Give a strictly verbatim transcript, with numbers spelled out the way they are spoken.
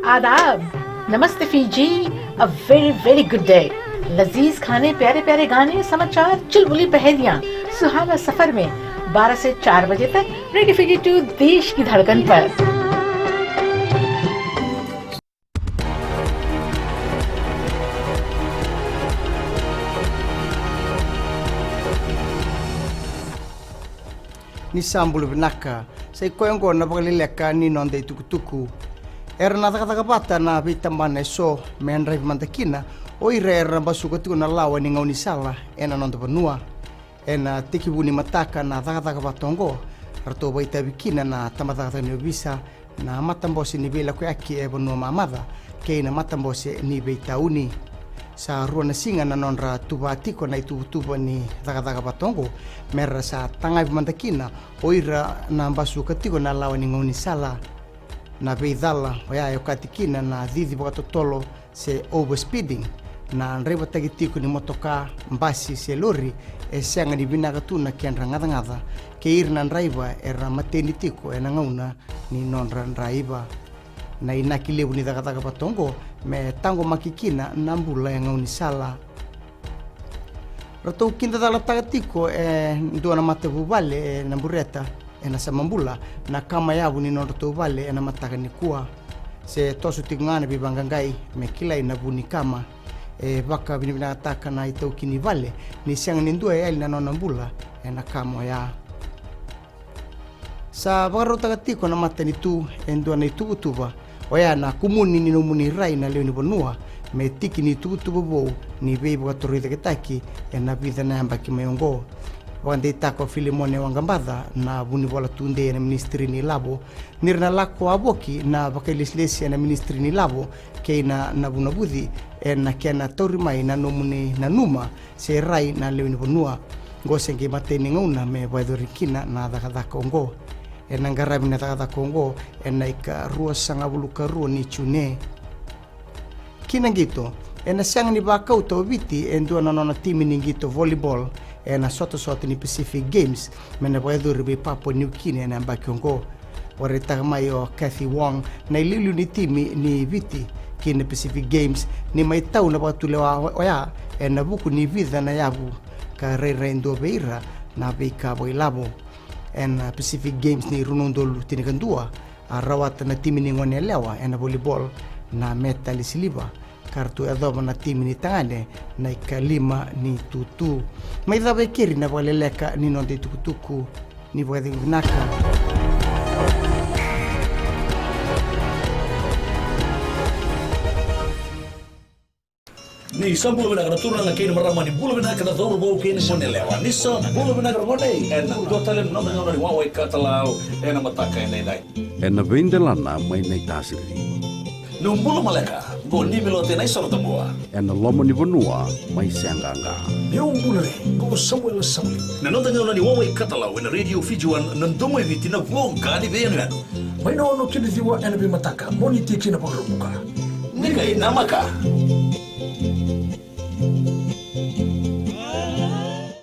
आदाब, नमस्ते Fiji, a very very good day। लजीज खाने, प्यारे प्यारे गाने, समाचार, चुलबुली पहेलियां, सुहाना सफर में बारह से चार बजे तक रेडियो फीजी टू, देश की धड़कन पर। Ni sa bula vinaka. Sa i koya oqo na vakaleleka ni noda itukutuku. Era na cakacaka vata na veitabana eso me draiva mada kina o ira era na basuka tiko na lawa ni gaunisala ena noda vanua. Ena tekivu ni mataka na cakacaka vata oqo, ratou vakaitavi kina na tabacakacaka ni ovisa, na matabose ni veilakoyaki e vanua mamaca kei na matabose ni veitauni. Sa rua na siga na nodra tuva tiko na ituvatuva ni cakacaka vata oqo, mera sa tagavi mada kina o ira na basuka tiko na lawa ni gaunisala. Na veicala oya e okati kina na cici vakatotolo se overspeeding, na draivataki tiko ni motoka, basi se lori e sega ni vinaka tu na kedra gacagaca, kei ira na draiva era mateni tiko ena gauna ni nodra draiva. Na inaki levu ni cakacaka vata oqo me taqomaki kina na bula e gaunisala. Ratou kidacalataka tiko e dua na matavuvale e Nabureta ena Samabula na kama yavu ni nodratou vale ena mataka nikua. Se toso tiko ga na veivaqaqai me kilai na vu ni kama. E vakavinavinakataka na itaukei ni vale ni sega ni dua e yali na nona bula ena kama oya. Sa vakarautaka tiko na matanitu e dua na ituvatuva, oya na kumuni ni nomuni rai na lewe ni vanua me tiki ni ituvatuva vou ni veivakatorocaketaki ena vica na yabaki mai oqo. Vakadeitaka o Filimone Waqabaca na vunivola tudei ena minisitiri ni lavo, ni ra na lako wavoki na vakailesilesi ena minisitiri ni lavo kei na navunavuci ena kena tauri mai na nomuni nanuma se rai na lewe ni vanua. Oqo se qai matai ni gauna me vakayacori kina na cakacaka oqo. Ena qaravi na cakacaka oqo ena ika ruasagavulu ka rua ni June. Ki na qito, ena sega ni vakauta o Viti e dua na nona timi ni qito volleyball ena sotasota ni Pacific Games me na vakayacori vei Papua New Guinea ena yabaki oqo. Vakaraitaka mai o Cathy Wong, na iliuliu ni timi ni Viti ki na Pacific Games, ni mai tau na vakatulewa oya ena vuku ni vica na yavu ka rairai dua vei ira na veika vakailavo. Ena Pacific Games ni rua na udolu tinikadua, a rawata na timi ni goneyalewa ena volleyball na metali siliva, ka ratou yacova na timi ni tagane na ikalima ni tutu. Mai cava e keri na vakaleleka ni noda itukutuku. Ni vakacegu vinaka. Ni sa bula vinaka na turaga kei na marama, ni bula vinaka na cauravou kei na goneyalewa, ni sa bula vinaka na gone. Ena dua tale na noda gauna ni wawa ikatalau ena mataka edaidai. Ena veidelana mai Naitasiri. Niu bula maleka, qo Niu Miloti ena Isoro Tabua. Ena loma ni vanua mai Seaqaqa. Niu bula re, qo Samuela Sauli. Na noda gauna ni wawa ikatalau ena Radio Fiji One, na domo i Viti, na voqa ni veiyanuyanu. Mai na ono ki na ciwa ena veimataka, Moniti ki na Vakaraubuka. Ni qai namaka.